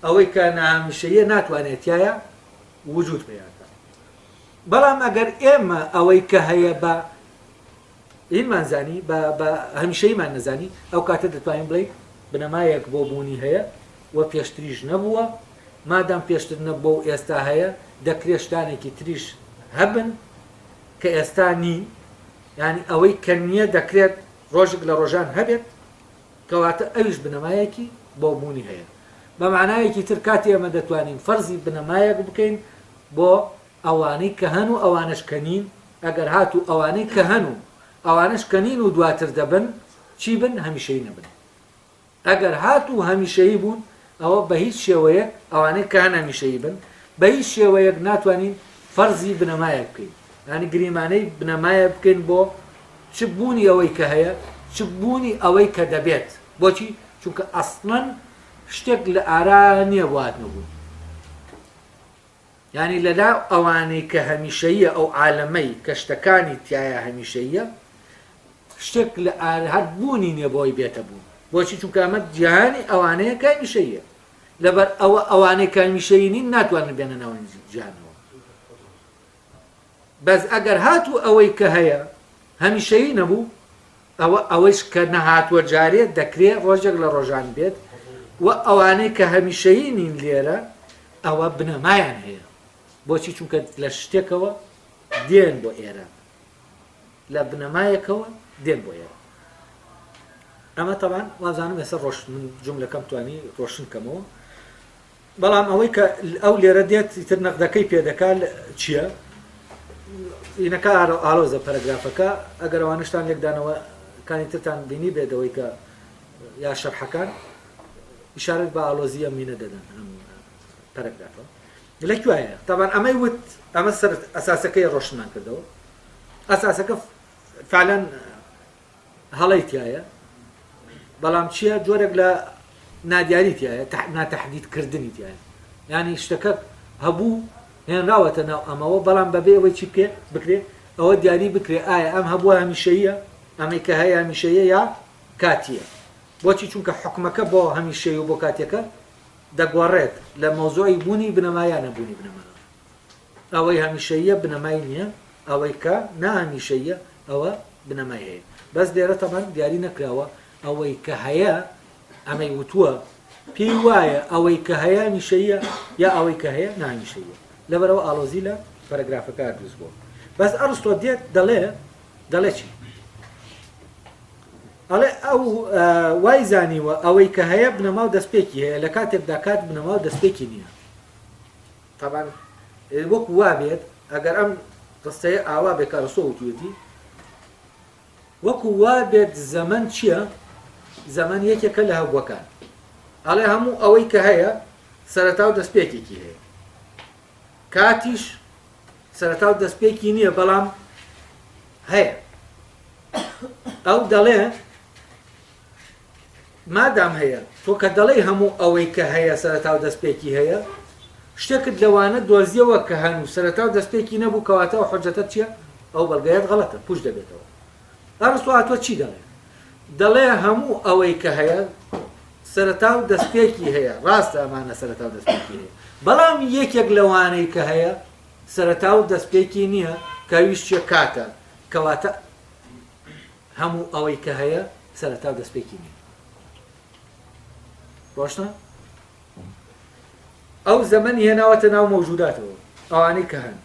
ئەوەی کە ناهەمیشەییە ناتوانێت تیایا وجود پەیا کات. بەڵام ئەگەر ئێمە ئەوەی کە هەیە بە هینمان زانی، بە بە هەمیشەییمان نەزانی، ئەو کاتە دەتوانین بڵێین بنەمایەک بۆ بوونی هەیە و پێشتریش نەبووە، مادام پێشتر نەبووە و ئێستا هەیە، دەکرێ شتانێکی تریش هەبن کە ئێستا نین. یانی ئەوەی کە نییە دەکرێت ڕۆژێک لە ڕۆژان هەبێت، کەواتە ئەویش بنەمایەکی بۆ بوونی هەیە. بە مانایەکی تر کاتێ ئێمە دەتوانین فەرزی بنەمایەک بکەین بۆ ئەوانەی کە هەن و ئەوانەش کە نین، ئەگەر هاتوو ئەوانەی کە هەن و ئەوانەش کە نین و دواتر دەبن چی بن هەمیشەیی نەبن. ئەگەر هاتوو هەمیشەیی بوون ئەوە بە هیچ شێوەیەک ئەوانەی کە هەن هەمیشەیی بن بە هیچ شێوەیەک ناتوانین فەرزی بنەمایەک بکەین یانی گریمانەی بنەمایەک بکەین بۆ چ بوونی ئەوەی کە هەیە چ بوونی ئەوەی کە دەبێت بۆچی چونکە ئەسڵەن شتێک لە ئارا نییە بۆ هاتنە بوون یانی لەلا ئەوانەی کە هەمیشەییە ئەو عالەمەی کە شتەکانی تیایا هەمیشەییە شتێک لە هەر بوونی نییە بۆی بێتە بوون بۆچی چونکە ئەمە جیهانی ئەوانەیە کە هەمیشەییە لەبەر ئەوە ئەوانەی کە هەمیشەیی نین ناتوانن بێنە ناو جیهانەوە بەس ئەگەر هاتوو ئەوەی کە هەیە هەمیشەیی نەبوو ئەوە ئەوەیش کە نەهاتووە جارێ دەکرێ ڕۆژێک لە ڕۆژان بێت و ئەوانەی کە هەمیشەیی نین لێرە ئەوە بنەمایان هەیە بۆچی چونکە لە شتێکەوە دێن بۆ ئێرە لە بنەمایەکەوە دێن بۆ ئێرە ئەمە تەبان وازانم ئێستا ڕۆش من جملەکەم توانی ڕۆشن کەمەوە بەڵام ئەوەی کە ئەو لێرە دێت ئیتر نەقدەکەی پێ دەکا چییە؟ ئینەکە ئالۆزە پەرەگرافەکە ئەگەر ئەوانشتان لێکدانەوە کانی ترتان بینی بێت ئەوەی کە یا شەرحەکان ئیشارەت بە ئالۆزی ئەم مینە دەدەن ئەم پەرەگرافە لە کوایە تاوان ئەمەی وت ئەمە سەر ئەساسەکەی ڕۆشنمان کردەوە ئەساسەکە فعلەن هەڵەی تیایە بەڵام چییە جۆرێک لە نادیاری تیایە ناتەحدید کردنی تیایە یانی شتەکە هەبوو هێنراوەتە ناو ئەمەوە بەڵام بەبێ ئەوەی چی بکێ بکرێ ئەوە دیاری بکرێ ئایا ئەم هەبووە هەمیشەیە ئەمەی کە هەیە هەمیشەیە یا کاتیە بۆچی چونکە حکومەکە بۆ هەمیشەی و بۆ کاتیەکە دەگۆڕێت لە مەوزوعی بوونی بنەما یا نەبوونی بنەما ئەوەی هەمیشەییە بنەمای نییە، ئەوەی کە ناهەمیشەییە ئەوە بنەمای هەیە. بەس لێرە تەبعەن دیاری نەکراوە ئەوەی کە هەیە ئەمەی وتووە. پێی وایە ئەوەی کە هەیە هەمیشەییە یا ئەوەی کە هەیە ناهەمیشەییە. لەبەرئەوە ئاڵۆزی لە پەرەگرافەکە دروست بووە. بەس ئەڕستۆ دێت دەڵێ دەڵێ چی؟ ئەڵێ ئەو وای زانیوە ئەوەی کە هەیە بنەما و دەستپێکی هەیە لە کاتێکدا کات بنەما و دەستپێکی نییە. تەبان وەکو وا بێت ئەگەر ئەم ڕستەیە ئاوا بێ کە ئەڕستۆ وتوێتی وەکو وا بێت زەمەن چییە؟ زەمەن یەکێکە لە هەبووەکان. ئەڵێ هەموو ئەوەی کە هەیە سەرەتا و دەستپێکێکی هەیە. کاتیش سەرەتا و دەستپێکی نییە بەڵام هەیە. ئەو دەڵێ مادام هەیە، تۆ کە دەڵێی هەموو ئەوەی کە هەیە سەرەتا و دەستپێکی هەیە، شتێکت لەوانە دۆزیەوە کە هەن و سەرەتا و دەستپێکی نەبوو، کەواتە ئەو حوجەتەت چیە؟ ئەو بەڵگەیەت غەڵەتە، پووچ دەبێتەوە. ئەڕستۆ هاتووە چی دەڵێ؟ دەڵێ هەموو ئەوەی کە هەیە سەرەتا و دەستپێکی هەیە، ڕاستە ئەمانە سەرەتا و دەستپێکی هەیە، بەڵام یەکێک لەوانەی کە هەیە سەرەتا و دەستپێکی نییە کە ئەویش چیە؟ کاتە، کەواتە هەموو ئەوەی کە هەیە سەرەتا و دەستپێکی نییە. ڕۆشنە؟ ئەو زەمەنی هێناوەتە ناو مەوجوداتەوە ئەوانەی کە هەن.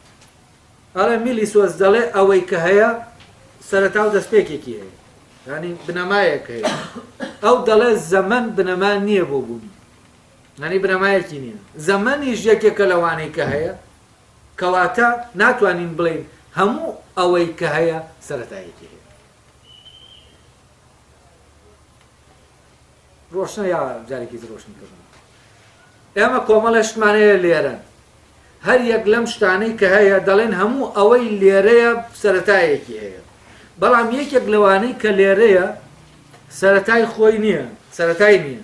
ئەڵێ میلیسۆس دەڵێ ئەوەی کە هەیە سەرەتا و دەستپێکێکی هەیە، یانی بنەمایەک هەیە. ئەو دەڵێ زەمەن بنەما نییە بۆ بوونی، یانی بنەمایەکی نییە. زەمەنیش یەکێکە لەوانەی کە هەیە، کەواتە ناتوانین بڵێین هەموو ئەوەی کە هەیە سەرەتایەکی هەیە. ڕۆشنە یا جارێکی تر ڕۆشنی کردم؟ ئێمە کۆمەڵێ شتمان هەیە لێرەن، هەر یەک لەم شتانەی کە هەیە دەڵێن هەموو ئەوەی لێرەیە سەرەتایەکی هەیە، بەڵام یەکێک لەوانەی کە لێرەیە سەرەتای خۆی نییە، سەرەتای نییە.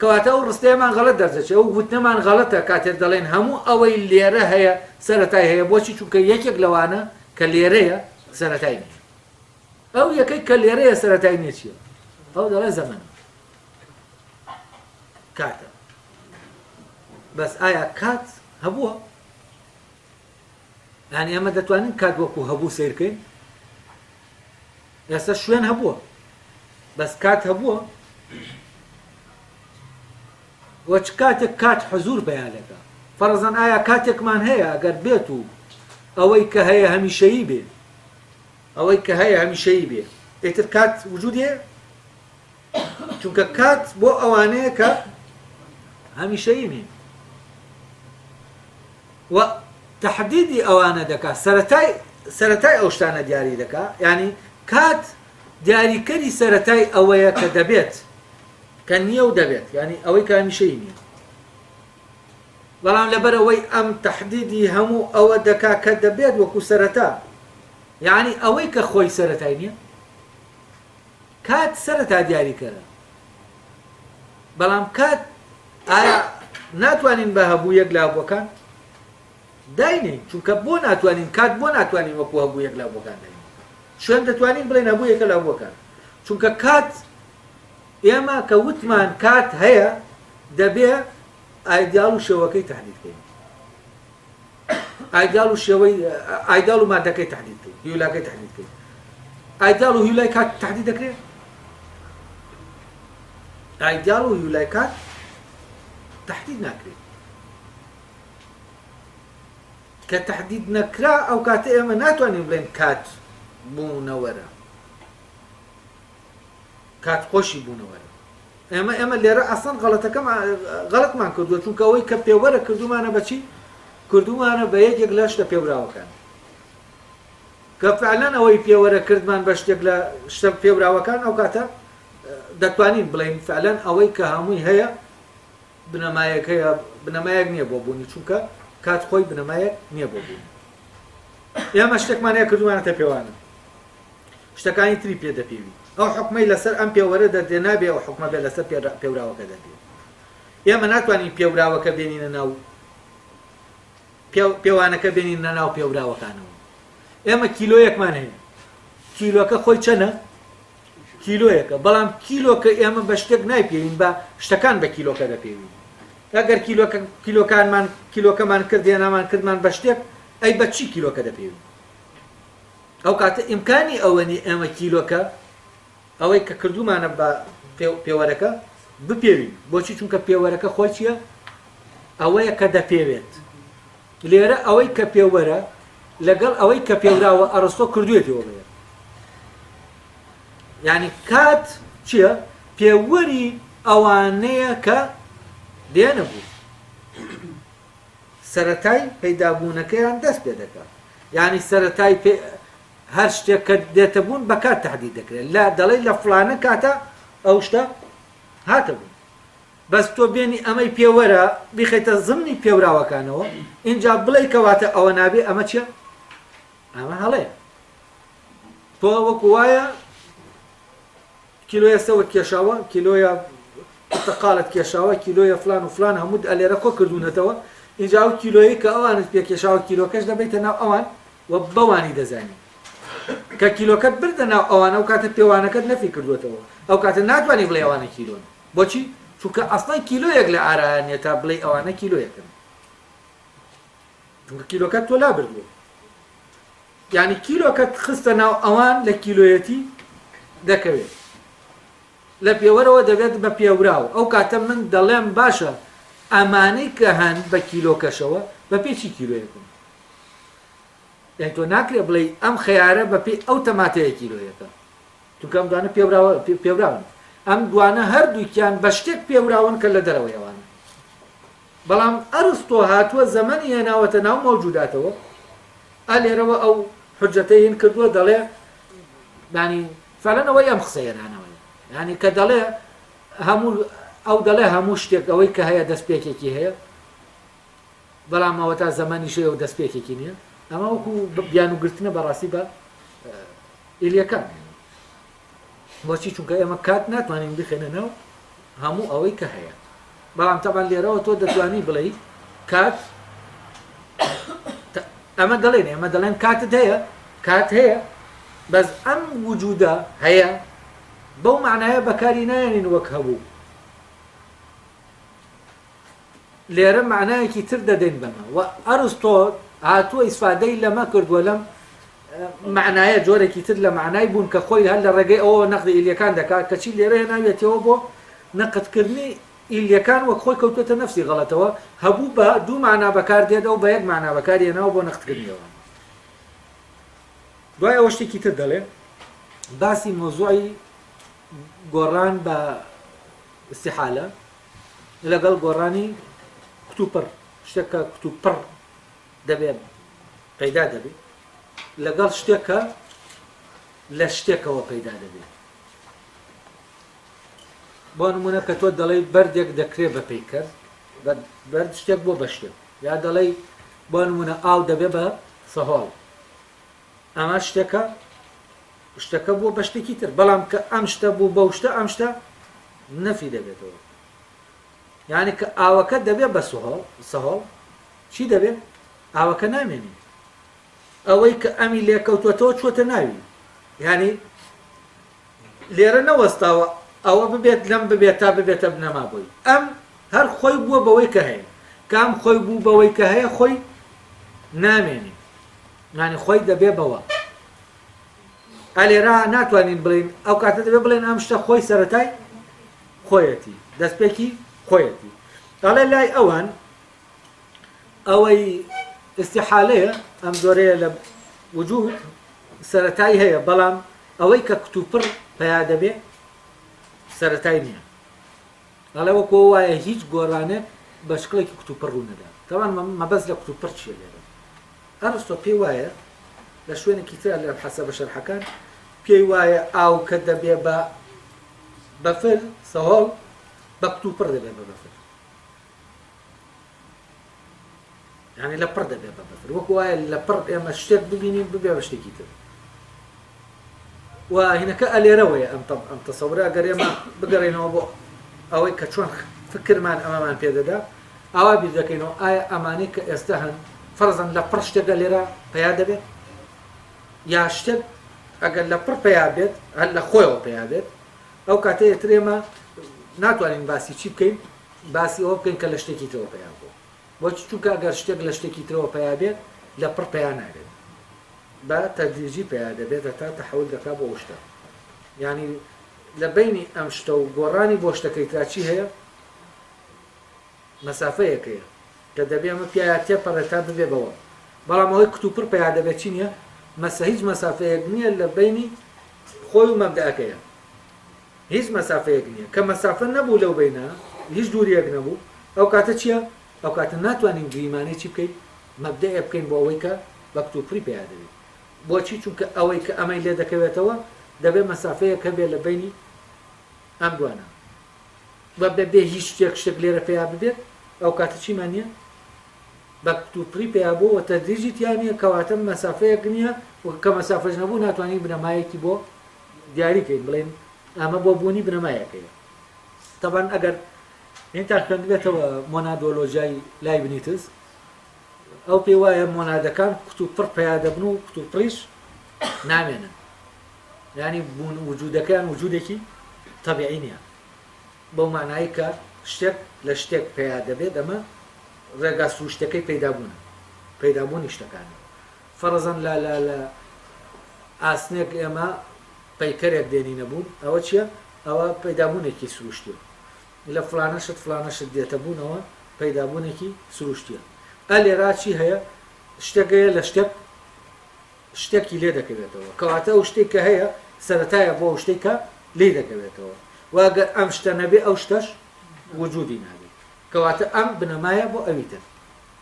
کەواتە ئەو ڕستەیەمان غەڵەت دەردەچێ، ئەو وتنەمان غەڵەتە کاتێک دەڵێین هەموو ئەوەی لێرە هەیە سەرەتای هەیە، بۆچی؟ چونکە یەکێک لەوانە کە لێرەیە سەرەتای نییە. ئەو یەکەی کە لێرەیە سەرەتای نییە چییە؟ ئەو دەڵێ زەمەنە، کاتە. بەس ئایا کات هەبووە؟ یانی ئێمە دەتوانین کات وەکو هەبوو سەیر کەین؟ ئێستا شوێن هەبووە بەس کات هەبووە؟ وە چ کاتێک کات حزور پەیا دەکا؟ فەرزەن ئایا کاتێکمان هەیە ئەگەر بێت و ئەوەی کە هەیە هەمیشەیی بێ، ئەوەی کە هەیە هەمیشەیی بێ، ئیتر کات وجودی هەیە؟ چونکە کات بۆ ئەوانەیە کە هەمیشەیی نین و تەحدیدی ئەوانە دەکا، سەرەتای سەرەتای ئەو شتانە دیاری دەکا، یانی کات دیاریکەری سەرەتای ئەوەیە کە دەبێت، کە نییە و دەبێت، یانی ئەوەی کە هەمیشەیی نییە. بەڵام لەبەر ئەوەی ئەم تەحدیدی هەموو ئەوە دەکا کە دەبێت وەکو سەرەتا، یانی ئەوەی کە خۆی سەرەتای نییە، کات سەرەتا دیاریکەرە، بەڵام کات ئایا ناتوانین بە هەبوویەک لە هەبووەکان داینێین؟ چونکە بۆ ناتوانین کات بۆ ناتوانین وەکو هەبوویەک لە هەبووەکان داینێین؟ شوێن دەتوانین بڵێین هەبوویەکە لە هەبووەکان، چونکە کات ئێمە کە وتمان کات هەیە دەبێ ئایدیاڵ و شێوەکەی تەحدید کەین، ئایدیاڵ و شێوەی ئایدیاڵ و مادەکەی تەحدید کەین، هیولاکەی تەحدید کەین. ئایدیاڵ و هیولای کات تەحدید دەکرێت؟ ئایدیاڵ و هیولای کات تەحدید ناکرێت. کە تەحدید نەکرا ئەو کاتە ئێمە ناتوانین بڵێن کات بوونەوەرە، کات خۆشی بوونەوەرە. ئێمە ئێمە لێرە ئەسڵەن غەڵەتەکەمان غەڵەتمان کردووە، چونکە ئەوەی کە پێوەرە کردوومانە بە چی؟ کردوومانە بە یەکێک لە شتە پێوراوەکان. کە فعلەن ئەوەی پێوەرە کردمان بە شتێک لە شتە پێوراوەکان ئەو کاتە دەتوانین بڵێین فعلەن ئەوەی کە هەمووی هەیە بنەمایەک هەیە، بنەمایەک نییە بۆ بوونی، چونکە کات خۆی بنەمایەک نییە بۆ بوونی. ئێمە شتێکمان هەیە کردوومانەتە پێوانە، شتەکانی تری پێ دەپێوین. ئەو حوکمەی لەسەر ئەم پێوەرە دەردێ نابێ ئەو حوکمە بێ لەسەر پێوراوەکە دەردێ. ئێمە ناتوانین پێوراوەکە بێنینە ناو پێوانەکە بێنینە ناو پێوراوەکانەوە. ئێمە کیلۆیەکمان هەیە، کیلۆکە خۆی چەنە؟ کیلۆیەکە، بەڵام کیلۆکە ئێمە بە شتێک نایپێوین، بە شتەکان بە کیلۆکە دەپێوین. ئەگەر کیلۆکە کیلۆکانمان کیلۆکەمان کرد هێنامان کردمان بە شتێک، ئەی بە چی کیلۆکە دەپێوین؟ ئەو کاتە ئیمکانی ئەوە نیە ئێمە کیلۆکە ئەوەی کە کردوومانە بە پێوەرەکە بپێوین. بۆچی؟ چونکە پێوەرەکە خۆی چییە؟ ئەوەیە کە دەپێوێت. لێرە ئەوەی کە پێوەرە لەگەڵ ئەوەی کە پێوراوە ئەڕستۆ کردوێتیەوە بە یەک. یعنی کات چییە؟ پێوەری ئەوانەیە کە دێنە بوو. سەرەتای پەیدابوونەکەیان دەست پێ دەکا. یعنی سەرەتای پێ هەر شتێک کە دێتە بوون بە کات تەحدید دەکرێت. لە دەڵێی لە فڵانە کاتە ئەو شتە هاتە بوون. بەس تۆ بێنی ئەمەی پێوەرە بیخەیتە زمنی پێوراوەکانەوە ئینجا بڵێی کەواتە ئەوە نابێ ئەمە چیە؟ ئەمە هەڵەیە. تۆ وەکو وایە کیلۆیە سەوت کێشاوە، کیلۆیە پرتەقاڵت کێشاوە، کیلۆیە فلان و فلان هەمووت ئەلێرە کۆ کردوونەتەوە، ئینجا ئەو کیلۆیەی کە ئەوانت پێ کێشاوە کیلۆکەش دەبەیتە ناو ئەوان و بەوانی دەزانی. کە کیلۆکەت بردە ناو ئەوان ئەو کاتە پێوانەکەت نەفی کردووەتەوە، ئەو کاتە ناتوانی بڵێی ئەوانە کیلۆن. بۆچی؟ چونکە ئەسڵەن کیلۆیەک لە ئارایا نییە تا بڵێی ئەوانە کیلۆیەکن. چونکە کیلۆکەت تۆ لابردووە. یانی کیلۆکەت خستە ناو ئەوان لە کیلۆیەتی دەکەوێت لە پێوەرەوە دەبێت بە پێوراو ئەو کاتە من دەڵێم باشە ئەمانەی کە هەن بە کیلۆکەشەوە بە پێی چی کیلۆیەکن یانی تۆ ناکرێ بڵێی ئەم خەیارە بە پێی ئەو تەماتەیە کیلۆیەکە چونکە ئەم دوانە پێوراوە پێوراون ئەم دوانە هەردووکیان بە شتێک پێوراون کە لە دەرەوەی ئەوانە بەڵام ئەرستۆ هاتووە زەمەنی هێناوەتە ناو مەوجوداتەوە، ئا لێرەوە ئەو حوجەتەی هین کردووە دەڵێ یانی فعلەن ئەوەی ئەم قسە هێنانەوەیە یانی کە دەڵێ هەموو ئەو دەڵێ هەموو شتێک ئەوەی کە هەیە دەستپێکێکی هەیە بەڵام ئەوە تا زەمەنیش هەیە و دەستپێکێکی نییە ئەمە وەکو بیانوگرتنە بەڕاستی بە ئیلیەکان بۆچی چونکە ئێمە کات ناتوانین بخێنە ناو هەموو ئەوەی کە هەیە بەڵام تەبان لێرەوە تۆ دەتوانی بڵێ کات ئەمە دەڵێن ئێمە دەڵێن کاتت هەیە کات هەیە بەس ئەم وجودە هەیە بەو معنایە بەکاری نایەنین وەک هەبوو لێرە مەعنایەکی تر دەدەین بەمە و ئەرستۆ هاتووە ئیسفادەی لەمە کردووە لەم مەعنایە جۆرێکی تر لە مەعنای بوون کە خۆی هەر لە ڕێگەی ئەوەوە نەقدی ئیلیەکان دەکات کەچی لێرە هێناویەتیەوە بۆ نەقدکردنی ئیلیەکان وەک خۆی کەوتووەتە نەفسی غەڵەتەوە هەبوو بە دوو مەعنا بەکار دێت ئەو بە یەک مەعنا بەکاری هێناوە بۆ نەقدکردنی ئەوان دوای ئەوە شتێکی تر دەڵێ باسی مەوزوعی گۆڕان بە استحالە لەگەڵ گۆڕانی کتوپڕ، شتێک کە کتوپڕ دەبێ پەیدا دەبێ لەگەڵ شتێک کە لە شتێکەوە پەیدا دەبێ. بۆ نمونە کە تۆ دەڵێی بەردێک دەکرێ بە پەیکەر، بەرد شتێک بۆ بە شتێک، یا دەڵێی بۆ نمونە ئاو دەبێ بە سەهۆڵ، ئەمە شتێکە شتەکە بووە بە شتێکی تر بەڵام کە ئەم شتە بوو بەو شتە ئەم شتە نەفی دەبێتەوە یعنی کە ئاوەکە دەبێت بە سوهۆڵ سەهۆڵ چی دەبێت ئاوەکە نامێنێ ئەوەی کە ئەمی لێکەوتوەتەوە چۆتە ناوی یعنی لێرە نەوەستاوە ئەوە ببێت لەم ببێت تا ببێتە بنەما بۆی ئەم هەر خۆی بووە بەوەی کە هەیە کام خۆی بوو بەوەی کە هەیە خۆی نامێنێ یانی خۆی دەبێ بەوە ئەلێرا ناتوانین بڵین ئەو کاتە دەبێ بڵێن ئەم شتە خۆی سەتای خۆیەتی دەستپێکی خۆیەتی ئەڵێ لای ئەوان ئەوەی استحالەیە ئەم جۆرەیە لە وجود سەتای هەیە بەڵام ئەوەی کە کتوپڕ پیا دەبێ سەتای نییە ئەڵێ وەکو ئەوە وایە هیچ گۆڕانێک بە شکڵێکی کتوپڕ ڕوو نەدات. تەبعەن مەبەست لە کتوپڕ چییە لێرە؟ ئەرستۆ پێی وایە لە شوێنێکی ترا لە حەسەبە شەرحەکان پێی وایە ئاو کە دەبێ بە بەفر، سەهۆڵ، بە کتوپڕ دەبێ بە بەفر. یانی لە پڕ دەبێ بە بەفر. وەکو وایە لە پڕ ئێمە شتێک ببینین ببێ بە شتێکی تر. و هینەکە ئەلێرەوەیە ئەم تەب ئەم تەسەورە گەر ئێمە بگەڕێینەوە بۆ ئەوەی کە چۆن فکرمان ئەمەمان پێدەدا ئاوا بیر دەکەینەوە ئایا ئەمانەی کە ئێستا هەن فەرزەن لە پڕ شتێکە لێرە پەیا دەبێت یا شتێک ئەگەر لە پڕ پەیا بێت هەر لە خۆیەوە پەیا بێت ئەو کاتە ئێتر ئێمە ناتوانین باسی چی بکەین باسی ئەوە بکەین کە لە شتێکی ترەوە پەیا بووە بۆچی چونکە ئەگەر شتێک لە شتێکی ترەوە پەیا بێت لە پڕ پەیا نابێت بە تەدریجی پەیا دەبێت هەتا تەحەول دەکا بۆ ئەو شتە یانی لە بەینی ئەم شتە و گۆڕانی بۆ شتەکەی ترا چی هەیە؟ مەسافەیەک هەیە کە دەبێ ئەمە پیایا تێپەڕێت تا ببێ بەوە. بەڵام ئەوەی کتوپڕ پەیا دەبێت چی نییە؟ مەسە هیچ مەسافەیەک نییە لە بەینی خۆی و مەبدەئەکەیە. هیچ مەسافەیەک نییە. کە مەسافە نەبوو لەو بەینە، هیچ دوورییەک نەبوو، ئەو کاتە چییە؟ ئەو کاتە ناتوانین گریمانەی چی بکەین؟ مەبدەئێ بکەین بۆ ئەوەی کە بە کتوپڕی پەیا دەبێت. بۆچی؟ چونکە ئەوەی کە ئەمەی لێ دەکەوێتەوە دەبێت مەسافەیەک هەبێت لە بەینی ئەم دوانە. و بە بێ هیچ شتێک شتێک لێرە پەیا ببێت، ئەو کاتە چیمان نییە؟ بە کتوپڕی پەیا بووە و تەدریجی تیا نییە، کەواتە مەسافەیەک نییە و کە مەسافەش نەبوو ناتوانین بنەمایەکی بۆ دیاری کەین بڵێین ئەمە بۆ بوونی بنەمایەک هەیە. تەبعەن ئەگەر هینتان خوێندبێتەوە مۆنادۆلۆژیای لایبنیتز، ئەو پێی وایە مۆنادەکان کتوپڕ پەیا دەبن و کتوپڕیش نامێنن. یانی بوون وجودەکەیان وجودێکی تەبیعی نییە. بەو مانایەی کە شتێک لە شتێک پەیا دەبێت ئەمە ڕێگا سروشتەکەی پەیدابوونە، پەیدابوونی شتەکانە. فەڕزەن لە لە لە ئاسنێک ئێمە پەیکەرێک دێنینە بوون، ئەوە چییە؟ ئەوە پەیدابوونێکی سروشتیە. لە فڵانە شت فڵانە شت دێتە بوونەوە پەیدابوونێکی سروشتیە. ئە لێرا چی هەیە؟ شتێک هەیە لە شتێک شتێکی لێ دەکەوێتەوە. کەواتە ئەو شتێک کە هەیە سەرەتایە بۆ ئەو شتێک کە لێی دەکەوێتەوە. و ئەگەر ئەم شتە نەبێ ئەو شتەش وجودی نابێ. کەواتە ئەم بنەمایە بۆ ئەوی تر.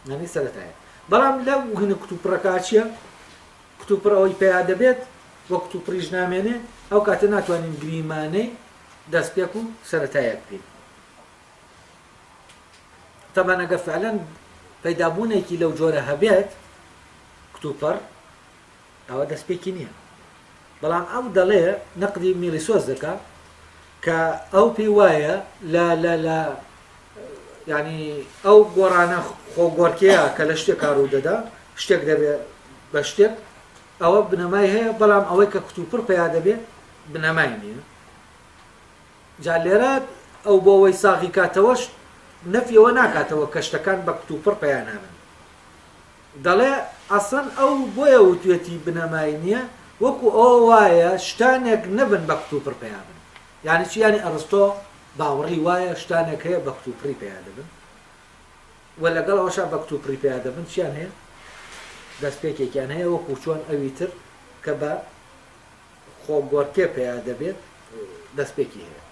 یانی سەرەتایە. بەڵام لە هینە کتوپڕەکە چییە؟ کتوپڕ ئەوەی پەیا دەبێت و کتوپڕیش نامێنێ، ئەو کاتە ناتوانین گریمانەی دەستپێک و سەرەتایەک بکەین. تەبعەن ئەگەر فعلەن پەیدابوونێکی لەو جۆرە هەبێت کتوپڕ ئەوە دەستپێکی نییە. بەڵام ئەو دەڵێ نەقدی میڵیسۆس دەکا کە ئەو پێی وایە لە لە لە یعنی ئەو گۆڕانە خۆگۆڕکێیە کە لە شتێکا ڕوو دەدا شتێک دەبێ بە شتێک ئەوە بنەمای هەیە بەڵام ئەوەی کە کتوپڕ پەیا دەبێ بنەمای نییە جا لێرە ئەو بۆ ئەوەی ساغی کاتەوەش نەفی ئەوە ناکاتەوە کە شتەکان بە کتوپڕ پەیا نابن دەڵێ ئەسڵەن ئەو بۆیە وتوێتی بنەمای نییە وەکو ئەوە وایە شتانێک نەبن بە کتوپڕ پەیا بن یانی چی یانی ئەڕستۆ باوەڕی وایە شتانێک هەیە بە کتوپڕی پەیا دەبن و لەگەڵ ئەوەشا بە کتوپڕی پەیا دەبن چیان هەیە دەستپێکێکیان هەیە وەکو چۆن ئەوی تر کە بە خۆگۆڕکێ پەیا دەبێت دەستپێکی هەیە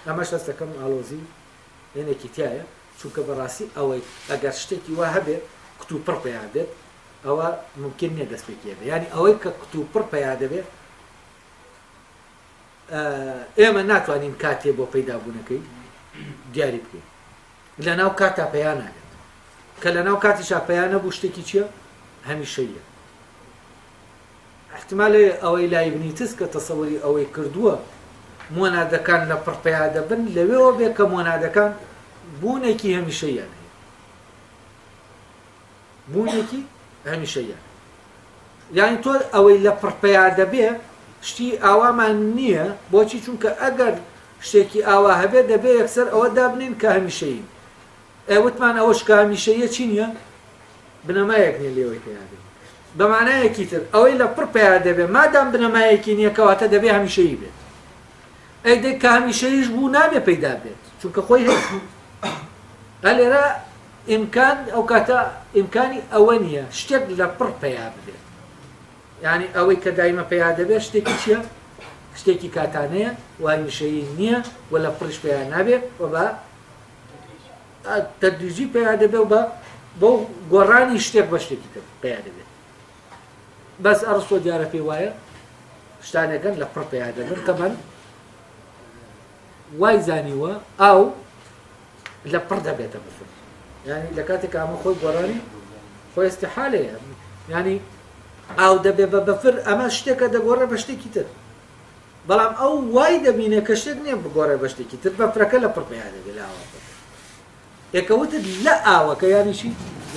ئەمەش هەست دەکەم ئاڵۆزی هێنێکی تایە چونکە بەڕاستی ئەوەی ئەگەر شتێکی وا هەبێت کتوپڕ پەیا بێت ئەوە ممکن نییە دەستپێکی هەبێت یانی ئەوەی کە کتوپڕ پەیا دەبێت ئێمە ناتوانین کاتێ بۆ پەیدابوونەکەی دیاری بکەین لە ناو کاتا پەیا نابێت کە لە ناو کاتیشا پەیا نەبوو شتێکی چییە هەمیشەیە احتمالێ ئەوەی لایبنیتس کە تەسەوری ئەوەی کردووە مۆنادەکان لە پڕ پەیا دەبن لەوێوە بێ کە مۆنادەکان بوونێکی هەمیشەیان هەیە بوونێکی هەمیشەیان یانی تۆ ئەوەی لە پڕ پەیا دەبێ شتی ئاوامان نییە بۆچی چونکە ئەگەر شتێکی ئاوا هەبێ دەبێ یەکسەر ئەوە دابنین کە هەمیشەیین ئێ وتمان ئەوەش کە هەمیشەیە چی نییە بنەمایەک نییە لێوەی پەیا بێ بە مانایەکی تر ئەوەی لە پڕ پەیا دەبێ مادام بنەمایەکی نییە کەواتە دەبێ هەمیشەیی بێت ئەی دەی کە هەمیشەییش بوو نابێ پەیدا بێت چونکە خۆی هەیە ئە لێرە ئیمکان ئەو کاتە ئیمکانی ئەوە نییە شتێک لە پڕ پەیا ببێت یعنی ئەوەی کە دایمە پەیا دەبێت شتێکی چییە؟ شتێکی کاتانەیە و هەمیشەیی نییە و لە پڕیش پەیا نابێت و بە تەدریجی پەیا دەبێت و بە بەو گۆڕانی شتێک بە شتێکی تر پەیا دەبێت بەس ئەڕستۆ دیارە پێی وایە شتانێکن لە پڕ پەیا دەبن تەبەن وای زانیوە ئاو لە پڕ دەبێتە بەفر یانی لە کاتێک ئەمە خۆی گۆڕانی خۆی استحالەیە یانی ئاو دەبێ بە بەفر ئەمە شتێکە دەگۆڕێ بە شتێکی تر بەڵام ئەو وای دەبینێ کە شتێک نییە بگۆڕێ بە شتێکی تر بەفرەکە لە پڕ پیا دەبێت لە ئاوەکە ئێکەوتت لە ئاوەکە یانی چی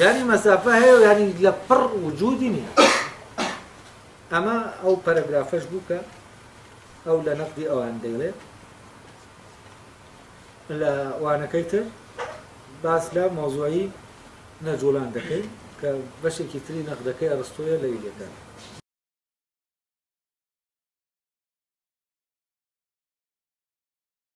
یانی مەسافە هەیە و یانی لە پڕ وجودی نییە ئەمە ئەو پەرەگرافەش بوو کە ئەو لە نەقدی ئەوان دەیڵێ لە وانەکەی تر باس لە مەوزوعی نەجوڵان دەکەین کە بەشێکی تری نەقدەکەی ئەڕستۆیە لە ئیلەکان.